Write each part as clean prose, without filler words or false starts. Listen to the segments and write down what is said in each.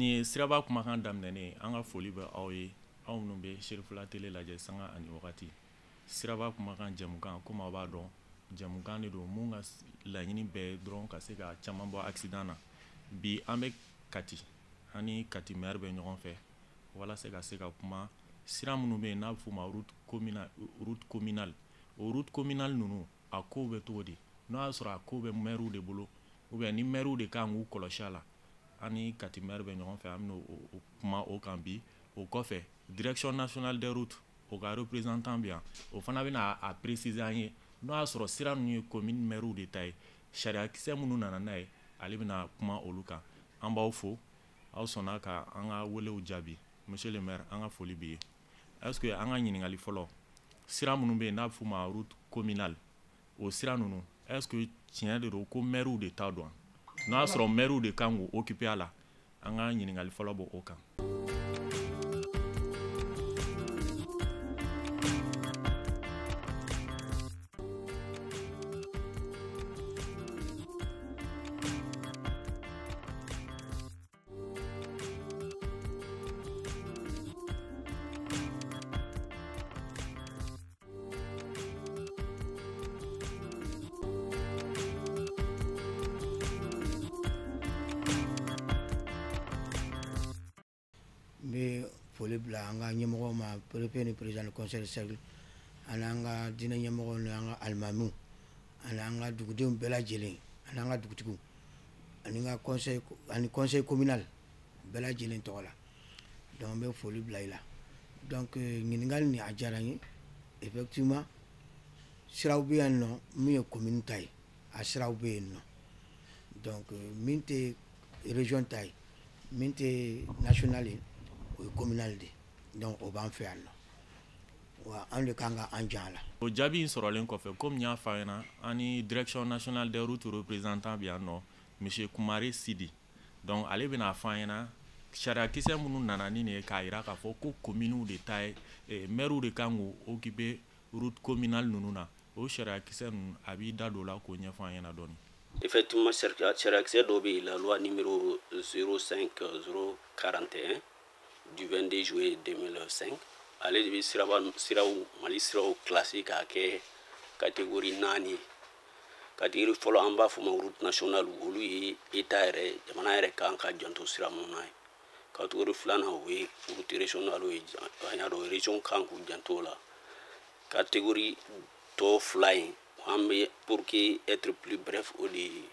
Nin ye Siraba kumakan daminɛnen, an ka foli bɛ aw ye, aw minnu bɛ Serifula Tele lajɛ sanga ani wagati. Siraba kumakan jɛmukan, komi aw b'a dɔn, jɛmukan de don mun ka laɲini bɛɛ dɔrɔn ka se ka caman bɔ accident na. Bi an bɛ Kati, an ni Kati maire bɛ ɲɔgɔn fɛ walasa ka se ka kuma sira minnu bɛ yen n'a bɛ f'o ma route communale. O route communale ninnu, a kow bɛ cogo di? N'o y'a sɔrɔ a kow bɛ maires de bolo ou bien ni maires de kan k'u kɔlɔsi a la, an ni Kati maire bɛ ɲɔgɔn fɛ, an bɛna o kuma o kan bi. O kɔfɛ, direction nationale des routes, o ka représentant bɛ yan, o fana bɛna a préciser an ye n'o y'a sɔrɔ sira ninnu ye commune maires de ta ye, sariyakisɛ minnu nana n'a ye, ale bɛna kuma olu kan. An b'aw fo, aw sɔnna ka an ka welew jaabi. Monsieur le maire, an ka foli b'i ye. Est ce que an ka ɲininkali fɔlɔ, sira minnu bɛ yen n'a bɛ f'o ma route communale, o sira ninnu, est ce que tiɲɛ de don ko maires de ta don? N'o y'a sɔrɔ maires de kan k'u occuper a la, an ka ɲininkali fɔlɔ b'o o kan. N bɛ foli bila an ka ɲɛmɔgɔw ma, préfet ni président du conseil de cercle, ani an ka diinɛ ɲɛmɔgɔw ni an ka alimamiw, ani an ka dugudenw bɛɛ lajɛlen, ani an ka dugutigiw, ani n ka conseil, ani conseil communal bɛɛ lajɛlen tɔgɔ la. Donc n bɛ foli bila i la. Donc ɲininkali nin a diyara n ye. Effectivement, siraw bɛ yan nɔ min ye commune ta ye, a siraw bɛ yen nɔ. Donc min tɛ région ta ye, min tɛ national ye, o ye communal de ye. Donc o b'an fɛ yan nɔ, wa anw de kan ka an jan a la. O jaabi in sɔrɔlen kɔfɛ, komi n y'a fɔ a ɲɛna, an ni direction nationale des routes représentant bɛ yan nɔ, monsieur Kumare Sidi. Donc ale bɛna fɔ an ɲɛna sariyakisɛ minnu nana ni nin ye k'a jira k'a fɔ ko communes de ta ye, maires de kan k'u occuper route communale ninnu na. O sariyakisɛ ninnu, a b'i da don o la k'o ɲɛfɔ an ɲɛna dɔɔni. Effectivement, sariyakisɛ dɔ bɛ yen, la loi numéro 05 041 du 22 juillet 2005, ale de bɛ siraba siraw, Mali siraw classé k'a kɛ catégorie 4 ye. Catégorie fɔlɔ, an b'a fɔ ma route nationale, olu ye état yɛrɛ, jamana yɛrɛ kan ka janto sira minnu na ye. Catégorie filanan, o ye route régionale ye, an y'a dɔn région kan k'u janto o la. Catégorie tɔ fila in, an bɛ, pour que être plus bref, o de ye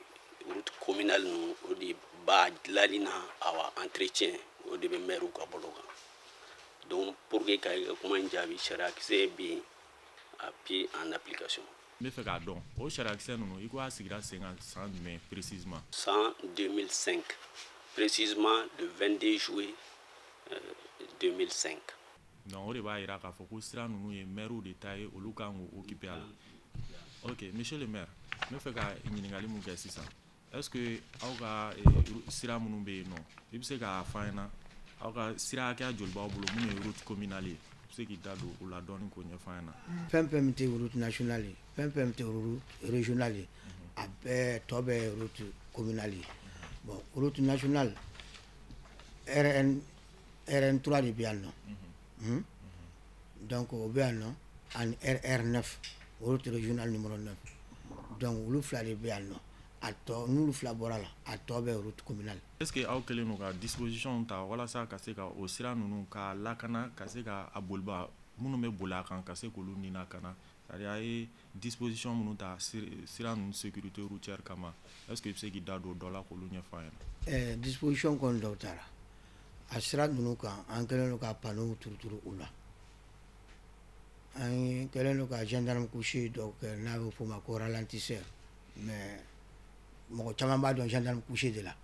route communale ninnu, o de b'a dilanni na, awa entretien, o de bɛ maire ka bolo kan. Donc pour que ka i ka kuma in jaabi, sariyakisɛ bɛ yen, a pied en application. N bɛ fɛ k'a dɔn, o sariyakisɛ ninnu, i ko a sigira sen kan san jumɛn précisément? San 2005, précisément le 22 juillet 2005. Donc o de b'a jira k'a fɔ ko sira ninnu ye maires de ta ye, olu kan k'u occuper a la. Ok, monsieur le maire, n bɛ fɛ ka ɲininkali mun kɛ sisan, est ce que aw ka sira minnu bɛ yen nɔ, i bɛ se k'a fɔ an ɲɛna aw ka sira hakɛya joli b'aw bolo minnu ye route communale ye? I bɛ se k'i da don o la dɔɔni k'o ɲɛfɔ an ɲɛna. Fɛn fɛn min tɛ route nationale ye, fɛn fɛn min tɛ route régionale ye, a bɛɛ tɔ bɛɛ ye route communale ye. Bon, route nationale, RN RN3 de bɛ yan nɔ. Donc o bɛ yan nɔ, ani RR9, route régionale numéro 9. Donc olu fila de bɛ yan nɔ. A tɔ, n'olu fila bɔra la, a tɔ bɛ route communale. Est ce que aw kɛlen don ka disposition ta walasa ka se ka o sira ninnu ka lakana, ka se ka a boliba minnu bɛ boli a kan, ka se k'olu ni lakana? C'est à dire a ye disposition minnu ta sira ninnu sécurité routière kama, est ce que i bɛ se k'i da don o dɔ la k'olu ɲɛfɔ an ɲɛna? Disposition kɔni dɔw taara a sira ninnu kan. An kɛlen don ka panneau turuturu u la, an kɛlen don ka gendarme couché dɔw kɛ, n'a bɛ f'o ma ko ralentisseur, mais mɔgɔ caman b'a dɔn gendarme couché de la.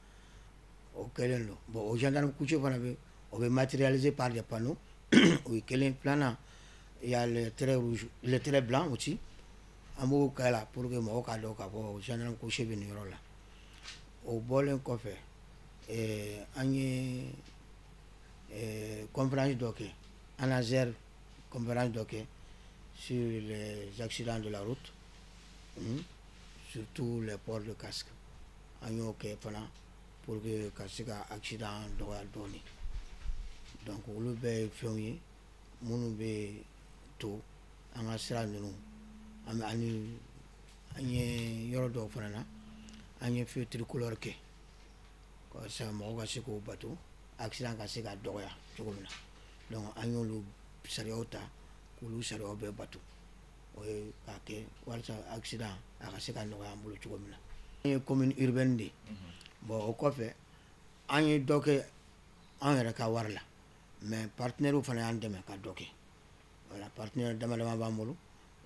O kɛlen don. Bon, o gendarme couché fana bɛ, o bɛ matérialiser par des panneaux, o ye kelen. Filanan, il y a le trait rouge, le trait blanc aussi, an b'o kɛ la pour que mɔgɔw k'a dɔn k'a fɔ gendarme couché bɛ nin yɔrɔ la. O bɔlen kɔfɛ, an ye conférence dɔ kɛ, ANASER conférence dɔ kɛ sur les accidents de la route, surtout les ports de casque. An y'o kɛ fana. pour que ka se ka accident dɔgɔya dɔɔnin. Donc olu bɛɛ ye fɛnw ye minnu bɛ to an ka sira ninnu an ani an ye yɔrɔ dɔw fana na, an ye feu tricolore kɛ walasa mɔgɔw ka se k'o bato, accident ka se ka dɔgɔya cogo min na. Donc an y'olu sariyaw ta k'olu sariyaw bɛɛ bato, o ye k'a kɛ walasa accident a ka se ka nɔgɔya an bolo cogo min na. An ye commune urbaine de ye. Bon, o kɔfɛ an ye dɔ kɛ an yɛrɛ ka wari la, mais partenaires fana y'an dɛmɛ ka dɔ kɛ. Voilà, partenaire dama dama b'an bolo,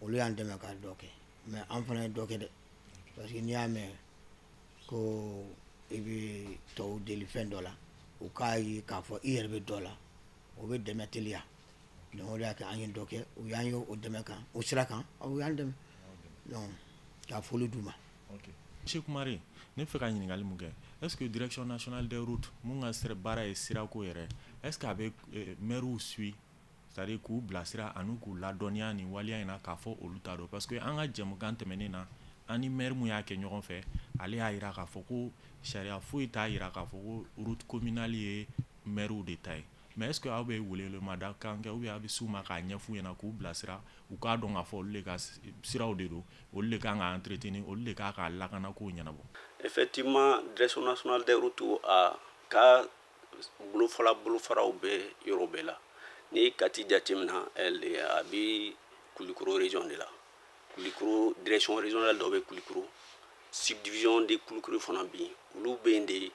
olu y'an dɛmɛ ka dɔ kɛ, mais an fana ye dɔ kɛ dɛ, parce que n'i y'a mɛn ko i bɛ tɔw deli fɛn dɔ la, u k'a ye k'a fɔ i yɛrɛ bɛ dɔ la, o bɛ dɛmɛ teliya. Donc o de y'a kɛ an ye dɔ kɛ, u y'an ye o dɛmɛ kan, o sira kan, u y'an dɛmɛ. Donc ka foli d'u ma. Ok, Monsieur Kumare, ne bɛ fɛ ka ɲininkali mun kɛ, est ce que Direction nationale des routes mun ka baara ye sirako yɛrɛ, est ce que a bɛ maires suit, c'est à dire k'u bilasira ani k'u ladɔnniya nin waleya in na, k'a fɔ olu t'a dɔn? Parce que an ka jɛmukan tɛmɛnen na, an ni maire mun y'a kɛ ɲɔgɔn fɛ, ale y'a jira k'a fɔ ko sariya foyi t'a jira k'a fɔ ko route communale ye maires de ta ye. Mais est ce que aw bɛ welewelemada kan kɛ ou bien aw bɛ s'u ma k'a ɲɛf'u ɲɛna, k'u bilasira, u k'a dɔn k'a fɔ olu de ka siraw de don, olu de kan ka entretenir, olu de kan ka lakanako ɲɛnabɔ? Effectivement, Direction nationale des routes a ka bolofara bolofaraw bɛ yɔrɔ bɛɛ la. N'i ye Kati jateminɛ, a bɛ Kulikoro région de la. Kulikoro, direction régionale dɔ bɛ Kulikoro, subdivision de Kulikoro fana bɛ yen. Olu bɛ yen de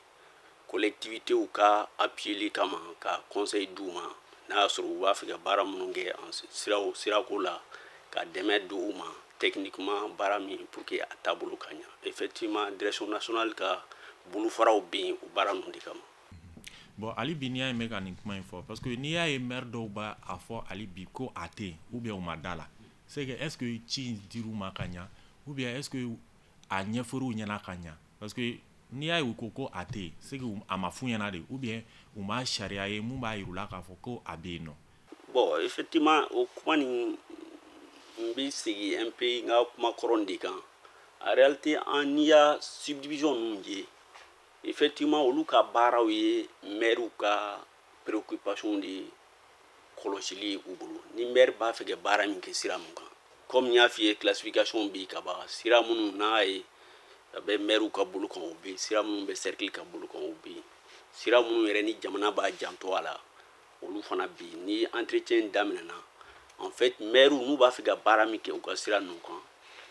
collectivités ka appuyeli kama, ka conseil d'u ma n'a y'a sɔrɔ u b'a fɛ ka baara minnu kɛ siraw sirako la, ka dɛmɛ don u ma techniquement, baara min pour que a taabolo ka ɲa. Effectivement, Direction nationale ka bolofaraw bɛ yen o baara ninnu de kama. Bon, hali bi n'i y'a ye n bɛ ka nin kuma in fɔ, parce que n'i y'a ye maire dɔw b'a a fɔ hali bi ko a tɛ yen ou bien u ma da la, c'est que est ce que ci in dir'u ma ka ɲa ou bien est ce que a ɲɛfɔr'u ɲɛna ka ɲa? Parce que n'i y'a ye u ko ko a tɛ yen, c'est que a ma f'u ɲɛna de ou bien u ma sariya ye mun b'a yir'u la k'a fɔ ko a bɛ yen nɔ. Bon, effectivement, o kuma nin, n bɛ segin un peu n ka kuma kɔrɔ de kan. En réalité, an n'i y'a subdivision ninnu ye, effectivement, olu ka baaraw ye maires ka préoccupation de kɔlɔsili u bolo. Ni maire b'a fɛ ka baara min kɛ sira mun kan, comme n y'a f'i ye, classification bɛ yen ka ban. Sira minnu n'a ye a bɛ maires ka bolo kan, o bɛ yen. Sira minnu bɛ cercle ka bolo kan, o bɛ yen. Sira minnu yɛrɛ ni jamana b'a janto a la, olu fana bɛ yen. Ni entretien daminɛna, en fait, maires n'u b'a fɛ ka baara min kɛ u ka sira ninnu kan,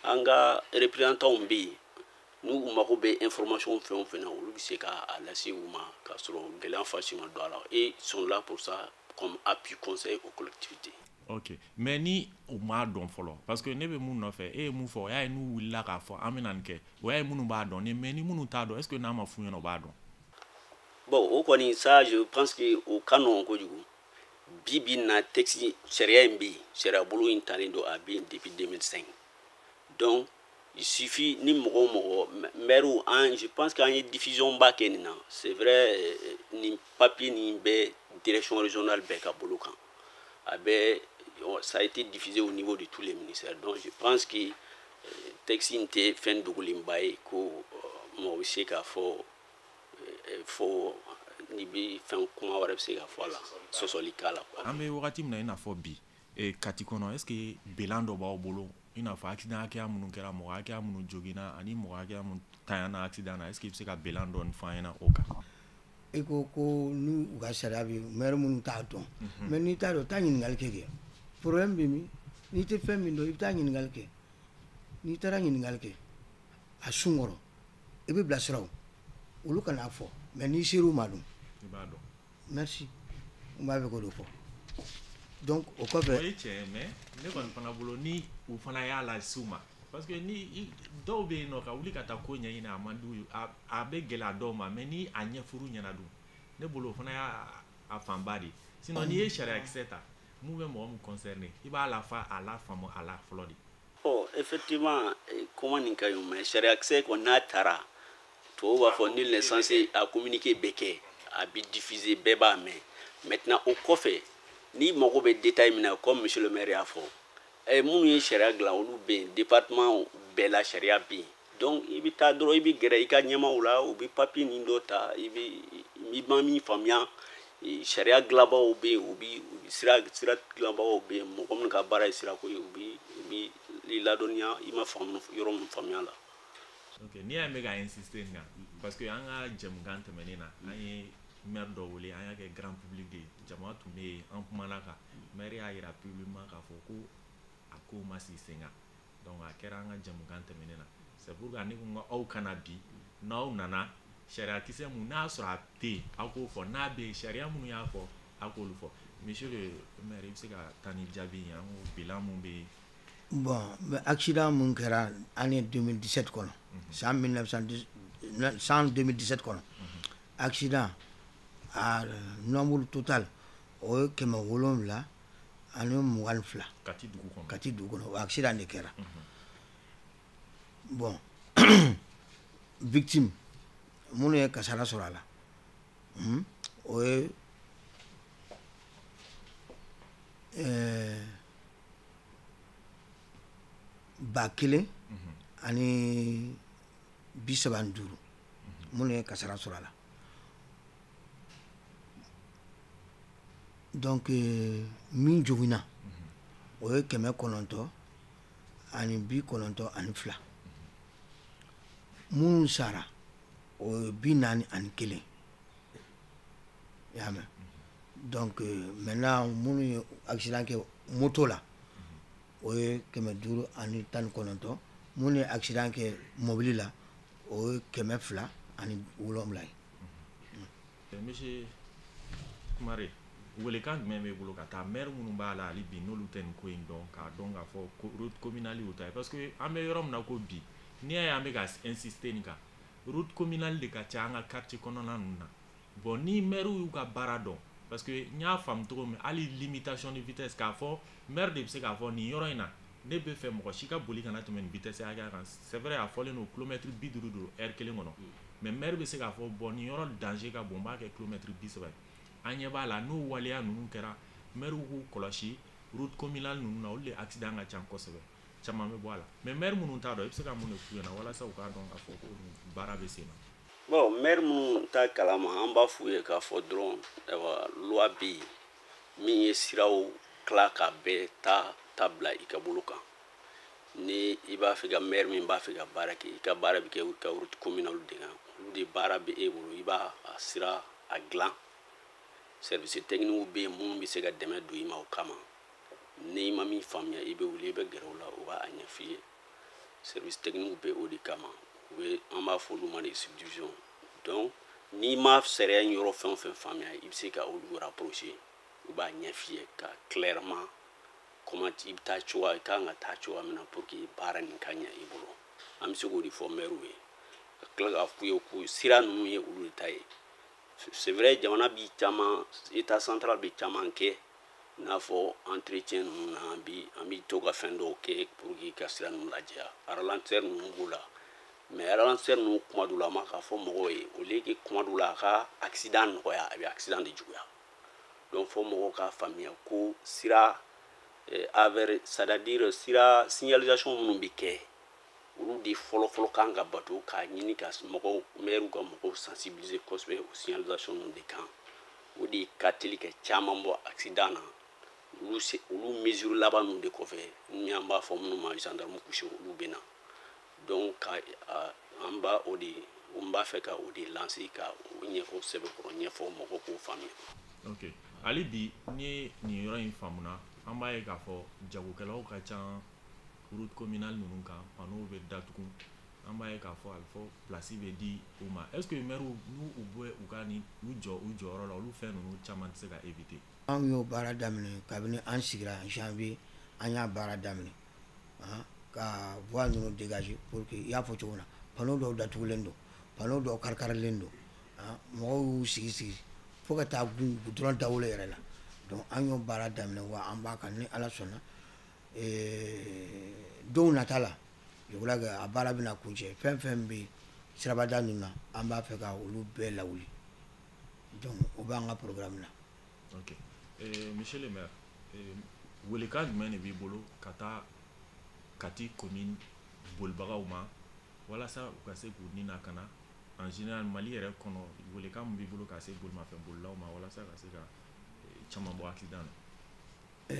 an ka représentants bɛ yen. N'u mago bɛ information fɛn o fɛn na, olu bɛ se k'a lase u ma k'a sɔrɔ gɛlɛya fosi ma don a la, et sont là pour ça, comme appui conseil aux collectivités. Ok, mais ni u m'a dɔn fɔlɔ, parce que ne bɛ mun nɔfɛ, e ye mun fɔ, o y'a ye n'u wulila k'a fɔ an bɛna nin kɛ, o y'a ye minnu b'a dɔn. Mais ni minnu t'a dɔn, est ce que n'a ma f'u ɲɛna, u b'a dɔn? Bon, o kɔni, ça, je pense que o ka nɔgɔn kojugu. Bi bi in na, texte sariya in bɛ yen, sariya bolo in talen don, a bɛ yen depuis 2005. Donc il suffit ni mɔgɔ o mɔgɔ maire, an, je pense qu'an ye diffusion ba kɛ nin na. C'est vrai, nin papier nin bɛ direction régionale bɛɛ ka bolo kan, a bɛ, ça a été diffusé au niveau de tous les ministères. Donc je pense que texte in tɛ fɛn dogolenba ye ko mɔgɔ bɛ se k'a fɔ fo n'i bɛ fɛn kuma wɛrɛ bɛ se ka fɔ a la, sɔsɔli k'a la quoi. An bɛ wagati min na i n'a fɔ bi, Kati kɔnɔ, est ce que bilan dɔ b'aw bolo, i n'a fɔ accident hakɛya minnu kɛra, mɔgɔ hakɛya minnu joginna ani mɔgɔ hakɛya minnu tanyana accident na? Est ce que i bɛ se ka bilan dɔɔni fɔ an ɲɛna o kan? I ko ko n'u u ka sariya bɛ maire minnu t'a dɔn, mais n'i t'a dɔn, taa ɲininkali kɛ. Kɛ problème bɛ min? N'i tɛ fɛn min dɔn, i bɛ taa ɲininkali kɛ. N'i taara ɲininkali kɛ a sun kɔrɔ, i bɛ bilasira. O olu kan'a fɔ, mais n'i ser'u ma dun? I b'a dɔn. Merci, n b'a fɛ k'o de fɔ. Donc o kɔfɛ. O ye tiɲɛ ye, mais ne kɔni fana bolo, ni u fana y'a las'u ma, parce que ni dɔw bɛ yen nɔ, ka wuli ka taa ko ɲɛɲini, a man d'u ye, a bɛ gɛlɛya dɔw ma. Mais ni a ɲɛfɔr'u ɲɛna dun, ne bolo o fana y'a a fanba de ye. Sinon n'i ye sariyakisɛ ta mun bɛ mɔgɔ min concerné, i b'a lafa a la faamu a la fɔlɔ de. Bon, effectivement, kuma nin ka ɲi, mais sariyakisɛ kɔni n'a taara, tubabu b'a fɔ nul n'est censé a communiquer bɛ kɛ, a bɛ diffuser, bɛɛ b'a mɛn. Maintenant, o kɔfɛ, n'i mago bɛ détail min na, comme monsieur le maire y'a fɔ, minnu ye sariya dilan, olu bɛ yen. Département bɛɛ la sariya bɛ yen. Donc i bɛ taa dɔrɔn, i bɛ gɛrɛ i ka ɲɛmaaw la, u bɛ papier nin dɔ ta, i bɛ i ma min faamuya, sariya dilanbagaw bɛ yen, u bɛ sira dilanbagaw bɛ yen, mɔgɔ minnu ka baara ye sirako ye, u bɛ i ladɔnniya i ma faamu yɔrɔ min faamuya la. Ok, n'i y'a ye n bɛ ka insister nin kan, parce que an ka jɛmukan tɛmɛnen na, an ye maire dɔ wele, an y'a kɛ grand public de ye, jama tun bɛ yen, an kumana kan, maire y'a yira publiquement k'a fɔ ko a ko ma sigi sen kan. Donc a kɛra an ka jɛmukan tɛmɛnen na. C'est pourquoi ne ko n ko aw kana bi, n'aw nana sariyakisɛ mun n'a sɔrɔ a tɛ yen, aw k'o fɔ, n'a bɛ yen sariya minnu y'a fɔ, aw k'olu fɔ. Monsieur le maire, i bɛ se ka taa ni jaabi ye, an ko bilan mun bɛ yen. Bon, accident mun kɛra année 2017 kɔnɔ, san 2017 kɔnɔ, accident a nombre total o ye 722. Kati dugu kɔnɔ. Kati dugu kɔnɔ, o accident de kɛra. Bon, victime minnu ye kasara sɔrɔ a la, o ye 1035 minnu ye kasara sɔrɔ a la. Donc min joginna o ye 992. Minnu sara o ye 41. I y'a mɛn? Donc maintenant minnu ye accident kɛ moto la, o ye 519. Minnu ye accident kɛ mobili la, o ye 207 ye. Monsieur Kumare, welekan jumɛn b'e bolo ka taa maire minnu b'a la hali bi n'olu tɛ nin ko in dɔn, k'a dɔn k'a fɔ ko route communale y'u ta ye? Parce que an bɛ yɔrɔ min na ko bi, n'i y'a ye an bɛ ka insister nin kan, route communale de ka ca an ka quartier kɔnɔna ninnu na. Bon, ni maire y'u ka baara dɔn, parce que n y'a faamu cogo min, hali limitation de vitesse, k'a fɔ maire de bɛ se k'a fɔ nin yɔrɔ in na ne bɛ fɛ mɔgɔ si ka boli kana tɛmɛ nin vitesse hakɛya kan. C'est vrai, a fɔlen don kilomètre 50 don heure kelen kɔnɔ, mais maire bɛ se k'a fɔ bon nin yɔrɔ danger ka bon, n b'a kɛ kilomètre 30 ye. An ɲɛ b'a la n'o waleya ninnu kɛra, maire k'u kɔlɔsi route communale ninnu na, olu de accident ka ca kosɛbɛ, caman bɛ bɔ a la. Mais maire minnu t'a dɔn, i bɛ se ka mun de f'u ɲɛna walasa u k'a dɔn k'a fɔ ko baara bɛ sen na? Bon, maire minnu t'a kalama, an b'a f'u ye k'a fɔ dɔrɔn, ayiwa, loi bɛ yen min ye siraw tila ka bɛɛ ta bila i ka bolo kan. Ni i b'a fɛ ka maire min b'a fɛ ka baara kɛ, i ka baara bɛ kɛ i ka route communale de kan, olu de baara bɛ e bolo, i b'a sira a dilan. Service technique bɛ yen minnu bɛ se ka dɛmɛ don i ma o kama. N'i ma min faamuya, i bɛ wuli, i bɛ gɛrɛ u la, u b'a ɲɛf'i ye. Service technique bɛ o de kama, u bɛ, an b'a fɔ olu ma de subdivision. Donc n'i ma sariya in yɔrɔ fɛn o fɛn faamuya, i bɛ se ka olu rapprocher, u b'a ɲɛf'i ye ka clairement comment i bɛ taa cogoya, i kan ka taa cogoya min na pour que baara nin ka ɲɛ i bolo. An bɛ se k'o de fɔ maire ye, ka tila k'a f'u ye k'u sira ninnu ye olu de ta ye. C'est vrai, jamana bi caman, état central bi caman kɛ, i n'a fɔ entretien ninnu na, an bi to ka fɛn dɔw kɛ pour que ka sira ninnu lajɛya. Ralentisseur ninnu b'o la, mais ralentisseur ninnu kuma dɔw la, a ma k'a fɔ mɔgɔw ye, au lieu que kuma dɔw la a ka accident nɔgɔya, a bɛ accident de juguya. Donc fo mɔgɔw k'a faamuya ko sira aver, c'est-à-dire sira signalisation minnu bɛ kɛ, olu de fɔlɔ-fɔlɔ kan ka bato, k'a ɲini ka mɔgɔw, maire ka mɔgɔw sensibiliser kosɛbɛ o signalisation ninnu de kan. O de ka teli ka caman bɔ accident na. Olu mesure laban ninnu de kɔfɛ, ni an b'a fɔ minnu ma gendarme couché, olu bɛ na. Donc ka an b'a o de, n b'a fɛ ka o de lancer, ka o ɲɛfɔ sɛbɛkɔrɔ ɲɛfɔ mɔgɔw k'o faamuya. Ok, hali bi ni nin yɔrɔ in faamuna, an b'a ye k'a fɔ jagokɛlaw ka ca route communale ninnu kan, panneau bɛ datugu, an b'a ye k'a fɔ a bɛ fɔ place bɛ di u ma. Est ce que maire n'u u bɛ u ka ni u jɔ u jɔyɔrɔ la, olu fɛn ninnu caman tɛ se ka éviter? Anw y'o baara daminɛ kabini an sigira janvier, an y'a baara daminɛ ka voie ninnu dégager pour que i y'a fɔ cogo min na, panneau dɔw datugulen don, panneau dɔw karikarilen don, mɔgɔw y'u sigi sigi fo ka taa goudron dawolo yɛrɛ la. Donc an y'o baara daminɛ, wa an b'a kan ni Ala sɔnna don nata la, je crois que a baara bɛna kuncɛ. Fɛn fɛn bɛ sirabada ninnu na, an b'a fɛ ka olu bɛɛ lawuli. Donc o b'an ka programme na. Ok, monsieur le maire, welekan jumɛn de b'i bolo ka taa Kati commune bolibagaw ma Walasa u ka se k'u ni lakana. En général, Mali yɛrɛ kɔnɔ, welekan min b'i bolo ka se bolimafɛn bolilaw ma walasa ka se ka caman bɔ accident na?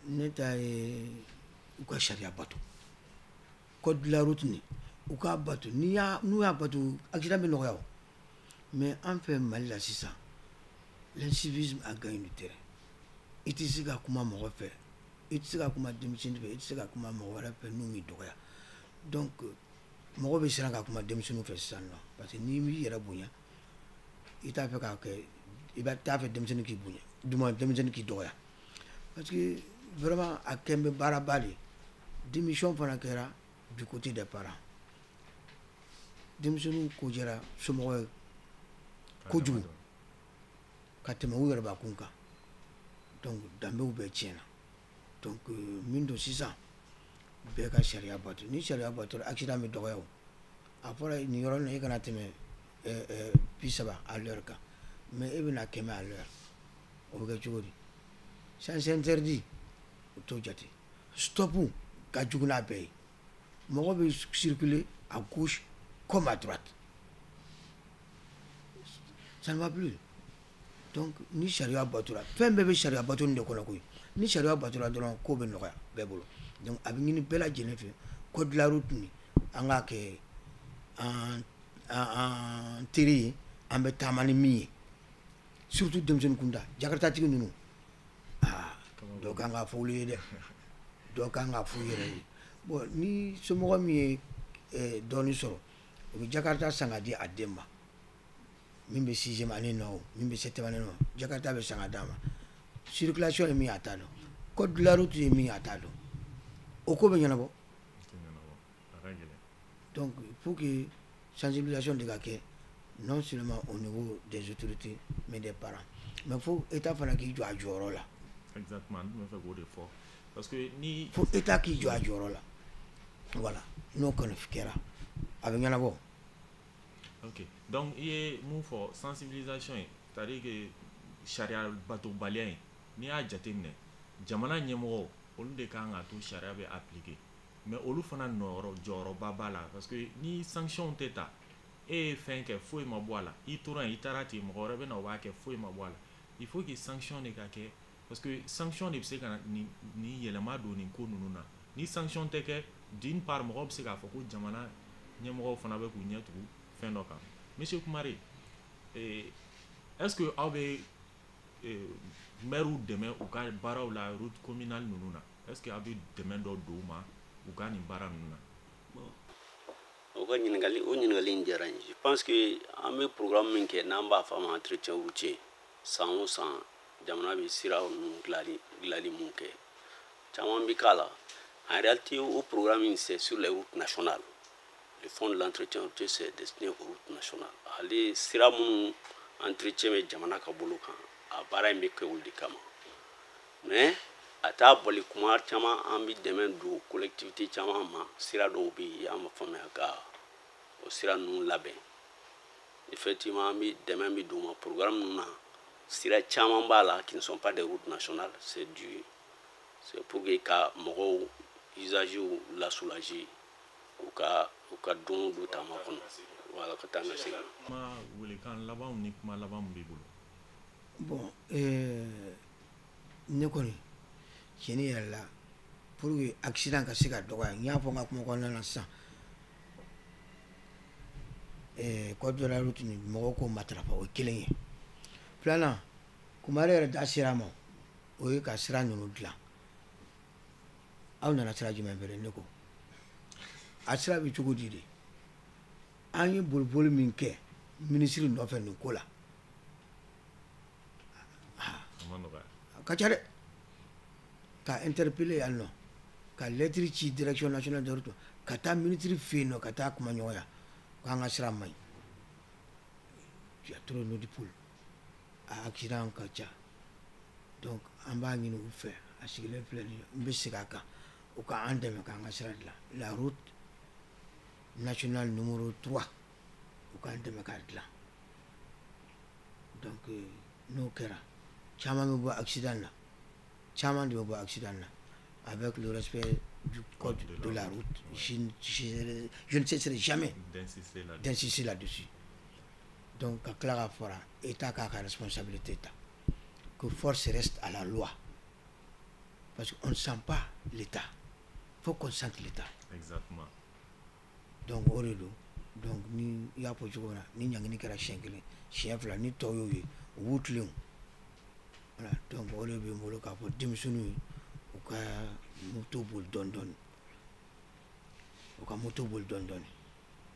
Ne ta ye u ka sariya bato, code de la route nin, u k'a bato. N'i y'a n'u y'a bato, accident bɛ nɔgɔya o. Mais an fɛ Mali la sisan, l'incivisme a gagné du terrain. I tɛ se ka kuma mɔgɔ fɛ, i tɛ se ka kuma denmisɛnnin fɛ, i tɛ se ka kuma mɔgɔ wɛrɛ fɛ n'u m'i dɔgɔya. Donc mɔgɔ bɛ siran ka kuma denmisɛnninw fɛ sisan nɔ, parce que n'i m'i yɛrɛ bonya, i t'a fɛ k'a kɛ, i b'a t'a fɛ denmisɛnnin k'i bonya, du moins denmisɛnnin k'i dɔgɔya, parce que vraiment a kɛn bɛ baaraba de ye. Démission fana kɛra du côté des parents. Denmisɛnninw ko jɛra somɔgɔw ye kojugu ka tɛmɛ u yɛrɛbakun kan. Donc danbew bɛɛ tiɲɛna. Donc min don sisan, bɛɛ ka sariya bato. Ni sariya bato, accident bɛ dɔgɔya. O a fɔra nin yɔrɔ in na, i kana tɛmɛ 30 à l'heure kan, mais e bɛna 100 à l'heure, o bɛ kɛ cogo di? Sens interdit, o t'o jate. Stop ka jugu n'a bɛɛ ye. Mɔgɔ bɛ circuler à gauche comme à droite, ça ne va plus. Donc ni sariya batora, fɛn bɛɛ bɛ sariya bato nin de kɔnɔ koyi. Ni sariya batora dɔrɔn, ko bɛ nɔgɔya bɛɛ bolo. Donc a bɛ ɲini bɛɛ lajɛlen fɛ, code de la route nin, an k'a kɛ an teri ye, an bɛ taama ni min ye, surtout denmisɛnnin kunda, jakartatigi ninnu. Aa, dɔ kan k'a fɔ olu ye dɛ, dɔ kan k'a f'u yɛrɛ ye. Bon, ni somɔgɔ min ye dɔɔnin sɔrɔ, o bɛ jakarta san ka di a den ma. Min bɛ sixième année na, o min bɛ septième année na, jakarta bɛ san ka d'a ma. Circulation ye min ye, a t'a dɔn. Code de la route ye min ye, a t'a dɔn. O ko bɛ ɲɛnabɔ? Donc il faut que sensibilisation de ka kɛ, non seulement au niveau des autorités, mais des parents. Mais fo état fana k'i jɔ a jɔyɔrɔ la. Exactement, n tun bɛ fɛ k'o de fɔ, parce que ni Fo état k'i jɔ a jɔyɔrɔ la, voilà. N'o kɔni kɛra, a bɛ ɲɛnabɔ. Ok, donc i ye mun fɔ, sensibilisation ye, c'est à dire que sariya batobaliya in, n'i y'a jateminɛ, jamana ɲɛmɔgɔw, olu de kan ka to sariya bɛ appliquer, mais olu fana nɔyɔrɔ jɔyɔrɔba b'a la, parce que ni sanction tɛ ta, e ye fɛn kɛ, foyi ma bɔ a la, i tora yen, i taara ten, mɔgɔ wɛrɛ bɛ na, o b'a kɛ, foyi ma bɔ a la. Il faut que sanction de ka kɛ, parce que sanction de bɛ se ka nin yɛlɛma don nin ko ninnu na. Ni sanction tɛ kɛ, d'une part, mɔgɔw bɛ se k'a fɔ ko jamana ɲɛmɔgɔw fana bɛ k'u ɲɛ tugu fɛn dɔ kan. Monsieur Kumare, est ce que aw bɛ maires dɛmɛ u ka baaraw la, route communale ninnu na? Est ce que aw bɛ dɛmɛ dɔ don u ma u ka nin baara ninnu na? Bon, o ka ɲininkali, o ɲininkali in diyara n ye. Je pense que an bɛ programme min kɛ, n'an b'a fɔ a ma entretien routier, san o san jamana bɛ siraw ninnu dilanli mun kɛ, caman bɛ k'a la. En réalité, o programme in, c'est sur les routes nationales. Le fonds de l'entretien routier, c'est destiné aux routes nationales. Ale sira minnu entretien bɛ jamana ka bolo kan, a baara in bɛ kɛ olu de kama. Mais a t'a bali, kuma caman an bɛ dɛmɛ don collectivité caman ma. Sira dɔw bɛ yen, an b'a faamuya ka o sira ninnu labɛn. Effectivement, an bɛ dɛmɛ bɛ don u ma programme ninnu na. Sira caman b'a la qui ne sont pas des routes nationales, c'est pour que ka mɔgɔw, usagers la soulager u ka don o don taama kɔnɔ, voilà, ka taa n ka segin. Kuma welekan labanw ni kuma laban min b'i bolo? Bon, ne kɔni, tiɲɛni yɛrɛ la, pour que accident ka se ka dɔgɔya, n y'a fɔ n ka kuma kɔnɔna na sisan, code de la route ni mɔgɔw k'o matarafa, o ye kelen ye. Filanan, Kumare yɛrɛ da sera a ma, o ye ka sira ninnu dilan. Aw nana sira jumɛn fɛ? Ne ko a sira bɛ cogo di de? An ye boliboli min kɛ minisiri nɔfɛ nin ko la, A ma nɔgɔya. A ka ca dɛ. Ka interpeller yan nɔ, ka lettre ci Direction nationale de route, ka taa minisiri fɛ yen nɔ, ka taa kuma ɲɔgɔnya k'an ka sira man ɲi, y a trop de poule, a accident ka ca. Donc an b'a ɲini u fɛ, a sigilen filɛ nin ye, n bɛ segin a kan, u ka an dɛmɛ k'an ka sira dilan, la route nationale numéro 3, u k'an dɛmɛ k'a dilan. Donc n'o kɛra, caman bɛ bɔ accident na, caman de bɛ bɔ accident na, avec le respect. du code de la route. Je ne cesserai jamais d'insister là-dessus. Donc, ka tila k'a fɔra État k'a ka responsabilité ta, que force reste à la loi. Parce qu'on ne sent pas l'État. Il faut qu'on sente l'État. Exactement. Donc, o de don. Donc, ni i y'a fɔ cogo min na, ni ɲangini kɛra siɲɛ kelen, siɲɛ fila, ni tɔw y'o ye, u b'u tilen o. Voilà. Donc, o de bɛ n bolo k'a fɔ denmisɛnninw ye, u ka moto boli dɔɔni dɔɔni. U ka moto boli dɔɔni dɔɔni.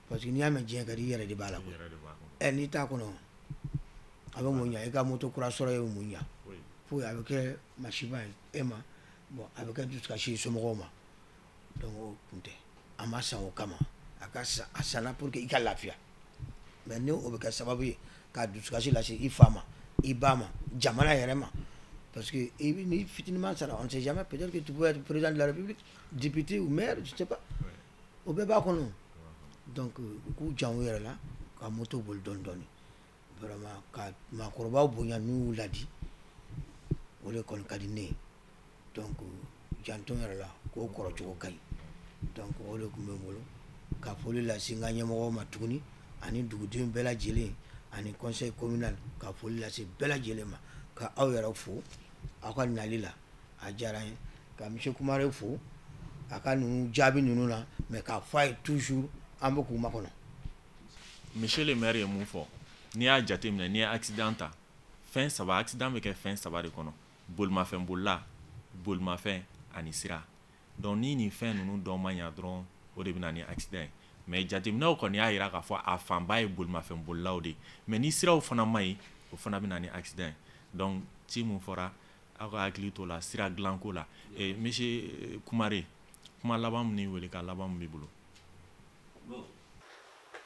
Parce que n'i y'a mɛn diɲɛ ka di, i yɛrɛ de b'a la koyi. Ɛ, n'i t'a kɔnɔ, a bɛ mun ɲa? I ka moto kura sɔrɔ ye mun ɲa? Foyi. A bɛ kɛ masiba ye e ma, bon, a bɛ kɛ dusukasi ye somɔgɔw ma. Donc o kun tɛ, a ma san o kama. A ka san, a sanna pour que i ka lafiya. Mais ni o bɛ kɛ sababu ye ka dusukasi lase i fa ma, i ba ma, jamana yɛrɛ ma, parce que i ni fitininman sara, on ne sait jamais, peut-être que tu peux être président de la République, député ou maire, je sais pas, o bɛɛ b'a kɔnɔ. Donc u k'u jan u yɛrɛ la, ka moto boli dɔɔni dɔɔni, vraiment, ka maakɔrɔbaw bonya n'u y'u ladi, o de kɔni ka di ne ye. Donc janto yɛrɛ la, k'o kɔrɔcogo ka ɲi. Donc o de tun bɛ n bolo ka foli lase n ka ɲɛmɔgɔw ma tuguni, ani duguden bɛɛ lajɛlen, ani conseil communal, ka foli lase bɛɛ lajɛlen ma, ka aw yɛrɛ fo aw ka nali la, a diyara n ye, ka monsieur Kumare fo a ka ninnu jaabi ninnu na, mais k'a fɔ a ye toujours an bɛ k'u makɔnɔ. Monsieur le maire ye mun fɔ? N'i y'a jateminɛ, n'i ye accident ta, fɛn saba, accident bɛ kɛ fɛn saba de kɔnɔ: bolimafɛn bolila, bolimafɛn ani sira. Donc ni nin fɛn ninnu dɔ ma ɲa dɔrɔn, o de bɛ na ni accident ye. Mais jateminɛw kɔni y'a jira k'a fɔ a fanba ye bolimafɛn bolilaw de ye. Mais ni siraw fana ma ɲi, o fana bɛ na ni accident ye. Donc ci mun fɔra, aw ka hakili t'o la sira dilanko la. Monsieur Kumare, kuma laban min ni welekan laban min b'i bolo?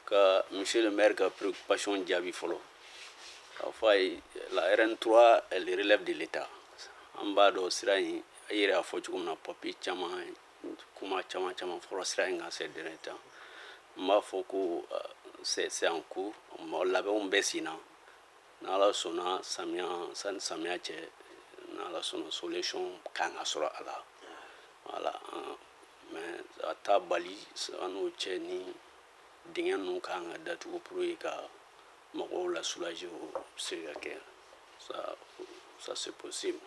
Ka monsieur le maire ka préoccupation jaabi fɔlɔ, k'a fɔ a ye, la RN3, elle relève de l'État. An b'a dɔn sira in, i yɛrɛ y'a fɔ cogo min na, papier caman, kuma caman caman fɔra sira in kan ces derniers temps. N b'a fɔ ko c'est en cours, labɛnw bɛ sen na. N'Ala sɔnna, samiya, sani samiya cɛ, n'Ala sɔnna, solution kan ka sɔrɔ a la. Voilà. Mais a t'a bali an n'o cɛ, ni dingɛ ninnu kan ka datugu pour que ka mɔgɔw la soulager, o bɛ se ka kɛ, ça c'est possible.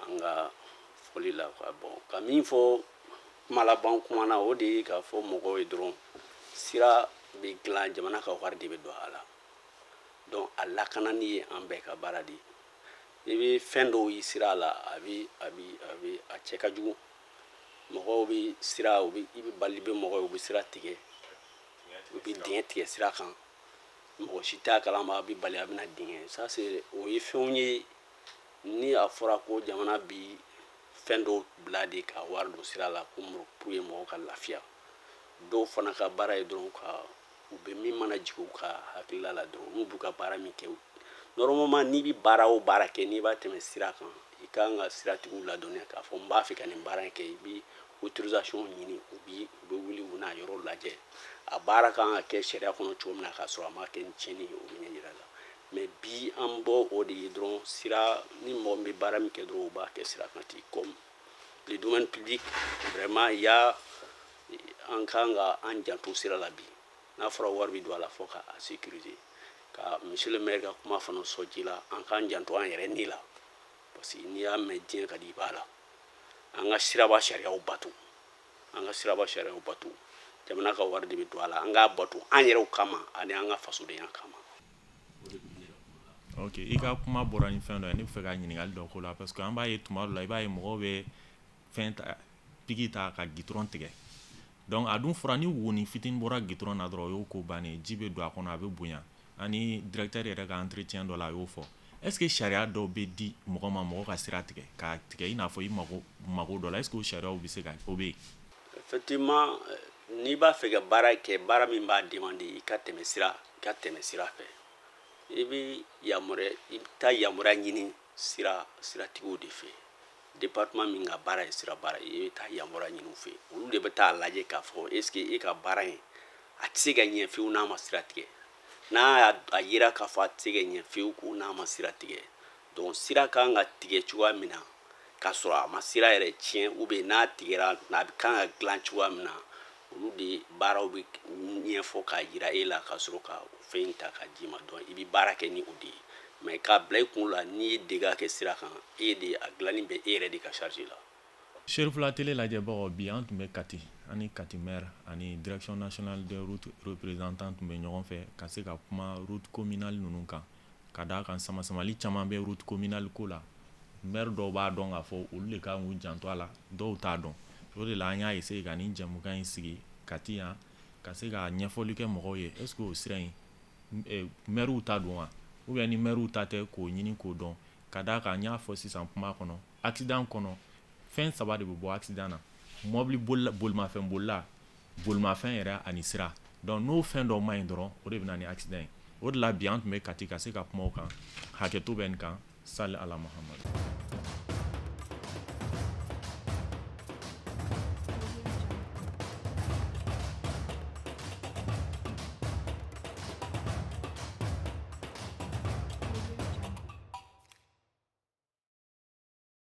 An ka foli la quoi. Bon, ka min fɔ kuma laban kuma na, o de ye k'a fɔ mɔgɔw ye dɔrɔn, sira bɛ dilan, jamana ka wari de bɛ don a la. Donc a lakanani ye an bɛɛ ka baara de ye. I bɛ fɛn dɔw ye sira la, a bɛ a bɛ a bɛ a cɛ ka jugu. Mɔgɔw bɛ sira, u bɛ, i bɛ bali bɛ mɔgɔw ye, u bɛ sira tigɛ, u bɛ dingɛ tigɛ sira kan, mɔgɔ si t'a kalama, a bɛ bali, a bɛna dingɛ. Ça c'est, o ye fɛnw ye, ni a fɔra ko jamana bi fɛn dɔw bila de ka wari don sira la ko pour que mɔgɔw ka lafiya. Dɔw fana ka baara ye dɔrɔn ka u bɛ min mana jigin u ka hakilila la dɔrɔn, n'u b'u ka baara min kɛ. Normalement, n'i bɛ baara o baara kɛ, n'i b'a tɛmɛ sira kan, i kan ka siratigiw ladɔnniya k'a fɔ n b'a fɛ ka nin baara in kɛ. I bɛ autorisation ɲini, u bɛ wuli, u n'a yɔrɔ lajɛ, a baara kan ka kɛ sariya kɔnɔ cogo min na, k'a sɔrɔ a ma kɛ ni tiɲɛni ye, o bɛ ɲɛ yira la. Mais bi, an bɔ o de ye dɔrɔn, sira ni mɔgɔ min bɛ baara min kɛ dɔrɔn, u b'a kɛ sira kan ten. Comme le domaine public, vraiment, il y a, an kan ka an janto sira la bi. N'a fɔra wari bɛ don a la, fɔ ka a sécuriser. Ka monsieur le maire ka kuma fana sɔ ji la, an k'an janto an yɛrɛ ni la, parce que n'i y'a mɛn diɲɛ ka di, i b'a la. An ka siraba sariyaw bato, an ka siraba sariyaw bato. Jamana ka wari de bɛ don a la, an k'a bato an yɛrɛw kama ani an ka fasodenya kama. Ok, i ka kuma bɔra ni fɛn dɔ ye, ne bɛ fɛ ka ɲininkali dɔ k'o la, parce que an b'a ye tuma dɔ la, i b'a ye mɔgɔw bɛ fɛn ta, piki ta ka gitɔrɔn tigɛ. Donc a dun fɔra ni wonin fitinin bɔra gitɔrɔn na dɔrɔn, o y'o ko bannen, ji bɛ don a kɔnɔ, a bɛ bonya. Ani directeur yɛrɛ ka entretien dɔ la, a y'o fɔ. Est ce que sariya dɔw bɛ di mɔgɔ ma, mɔgɔ ka sira tigɛ, k'a tigɛ i n'a fɔ i mago dɔ la, est ce que o sariyaw bɛ se ka o bɛ yen? Effectivement, n'i b'a fɛ ka baara kɛ, baara min b'a demander i ka tɛmɛ sira, i ka tɛmɛ sira fɛ, i bɛ yamaruya, i bɛ taa yamaruya ɲini siratigiw de fɛ. Département min ka baara ye sira baara ye, i bɛ taa yamaruya ɲini u fɛ. Olu de bɛ taa lajɛ k'a fɔ est ce que e ka baara in, a tɛ se ka ɲɛ fiyewu n'a ma sira tigɛ. N'a y'a yira k'a fɔ a tɛ se ka ɲɛ fiyewu ko n'a ma sira tigɛ, donc sira kan ka tigɛ cogoya min na. k'a sɔrɔ a ma sira yɛrɛ tiɲɛ, ou bien n'a tigɛra n'a bɛ kan ka dilan cogoya min na, olu de baaraw bɛ ɲɛfɔ k'a jira e la, ka sɔrɔ ka fɛn in ta k'a d'i ma. Donc i bɛ baara kɛ ni o de ye. Mais k'a bila i kun la, n'i ye dégâts kɛ sira kan, e de a dilanni bɛ e yɛrɛ de ka charge la. Serifula Télé lajɛbagaw, bi an tun bɛ Kati, ani Kati maire ani Direction nationale des routes représentant tun bɛ ɲɔgɔn fɛ ka se ka kuma route communale ninnu kan, ka d'a kan sama-samali caman bɛ route communale ko la. Maire dɔw b'a dɔn k'a fɔ olu de kan k'u janto a la, dɔw t'a dɔn. O de la an y'a essayer ka nin jɛmukan in sigi Kati yan, ka se ka ɲɛfɔli kɛ mɔgɔw ye. Est ce que o sira in maires ta don wa, ou bien ni maires ta tɛ, k'o ɲini k'o dɔn, ka d'a kan n y'a fɔ sisan kuma kɔnɔ, accident kɔnɔ fɛn saba de bɛ bɔ accident na: mɔbili bolila, bolimafɛn bolila, bolimafɛn yɛrɛ ani sira. Donc n'o fɛn dɔ ma ɲi dɔrɔn, o de bɛ na ni accident ye. O de la bi an tun bɛ Kati ka se ka kuma o kan. Hakɛto bɛ nin kan. Sali ala Muhamadu.